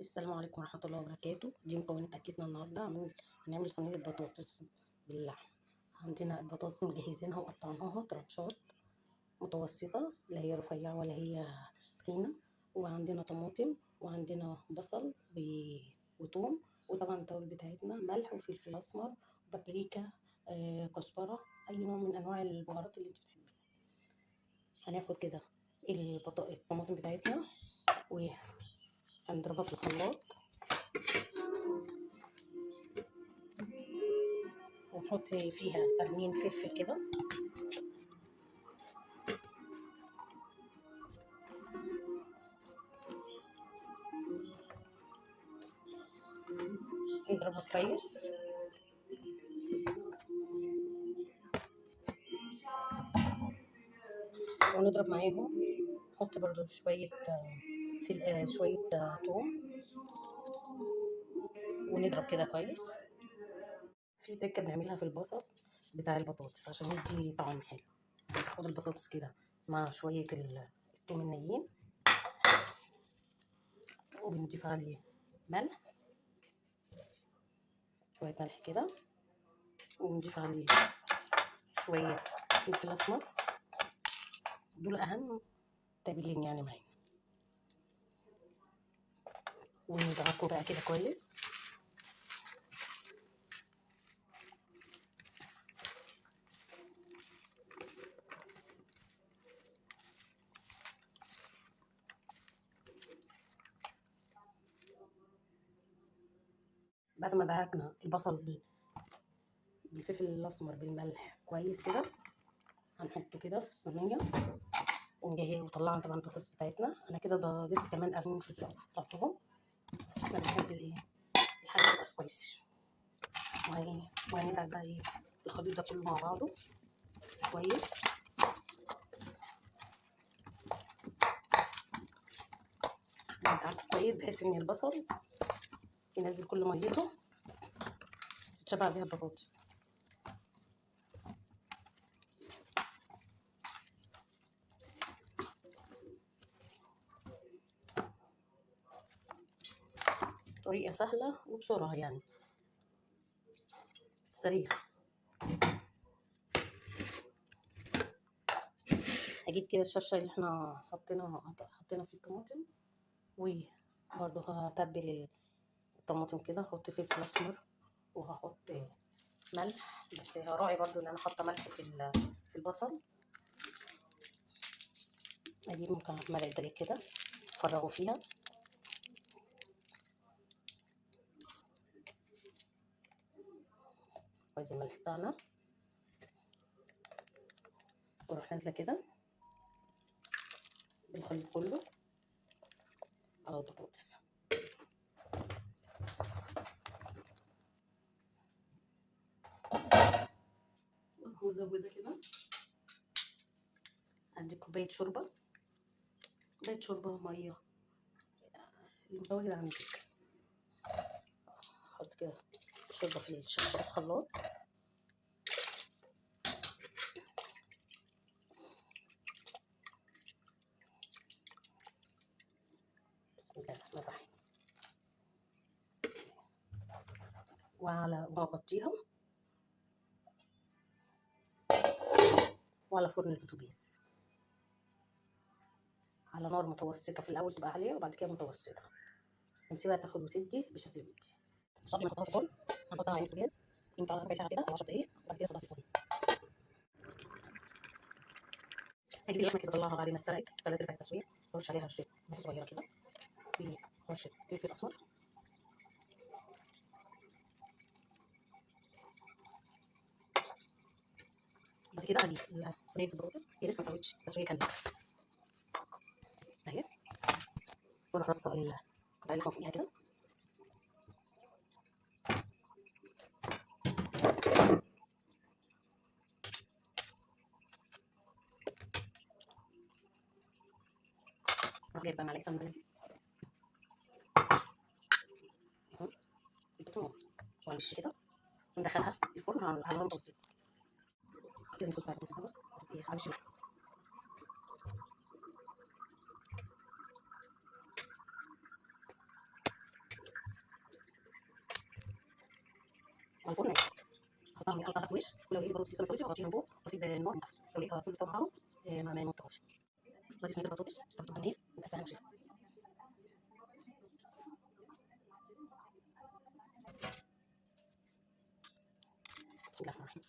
السلام عليكم ورحمة الله وبركاته. دي مكونات أكلتنا النهاردة. هنعمل صينية بطاطس باللحم. عندنا البطاطس مجهزينها وقطعناها ترانشات متوسطة، لا هي رفيعة ولا هي تخينة، وعندنا طماطم وعندنا بصل وثوم، وطبعا التوابل بتاعتنا ملح وفلفل أسمر وبابريكا، كزبرة، أي نوع من أنواع البهارات اللي انت بتحبيها. هناخد كده الطماطم بتاعتنا وهنضربها في الخلاط، ونحط فيها قرنين فلفل كده، نضربها كويس. ونضرب معاهم، نحط برضو شوية شوية توم، ونضرب كده كويس. في تركة بنعملها في البصل بتاع البطاطس عشان يدي طعم حلو. ناخد البطاطس كده مع شوية التوم النيين، وبنضيف عليه ملح، شوية ملح كده، ونضيف عليه شوية فلفل أسمر. دول أهم تابلين يعني معانا. وندعكه بقى كده كويس. بعد ما دعكنا البصل بالفلفل الاسمر بالملح كويس كده، هنحطه كده في الصينية ونجهزه. وطلعنا طبعا البطاطس بتاعتنا. انا كده ضفت كمان قرنين فلفل قطعتهم. احنا بنحب الايه الحاجة تبقى سبايسي. وهندعك بقى ايه الخليط ده كله مع بعضه كويس. ندعكه كويس بحيث ان البصل ينزل كل ميته تتشبع بيها البطاطس. طريقة سهلة وبسرعة يعني سريع. هجيب كده الشفشة اللي احنا حطينا في الطماطم، وبرضه هتبل الطماطم كده. هحط فلفل اسمر وهحط ملح، بس هراعي برضو ان انا حاطه ملح في البصل. اجيب ممكن مرقه دجاج كده افرغه فيها. وادي الملح بتاعنا، واروح نازله كده بالخليط كله على البطاطس. مزودة كده. عندي كوباية شوربة، كوباية شوربة مية المتواجد عندك. احط كده الشوربة في الخلاط. بسم الله الرحمن الرحيم. وعلى واغطيها وعلى فرن البوتاجاز على نار متوسطة. في الأول تبقى عالية وبعد كده متوسطة. نسيبها تاخد وتدي بشكل ودي. قبل ما نحطها في الفرن هنحطها على البوتاجاز يمكن ربع ساعة كده أو 10 دقايق، وبعد كده نحطها في الفرن. هجيب اللحمة كده أطلعها بعد ما اتسلقت 3/4 تسوية. أرش عليها رشة ملح صغيرة كده، ورشة فلفل أسمر، بعد كده اجيب صينية البطاطس، هي لسه ما سويتش تسويه كاملة اهي، واروح رصه القطع اللحمة فوقيها كده. اروح جايبه معلقه سمنه بلدي اهو وعلى الوش كده، وندخلها الفرن على نار متوسطه كده. نص بعد نص ايه على وش اللحمة. على الفرن. احطها من على الوش، ولو لقيت البطاطس لسه ما استوتش اغطيها من فوق واسيب النار من تحت، لو لقيتها كله استوى مع بعضه ما نحطهاش. دلوقتي صينية البطاطس استوت بانيه، وبألف هنا وشفا. بسم الله الرحمن الرحيم.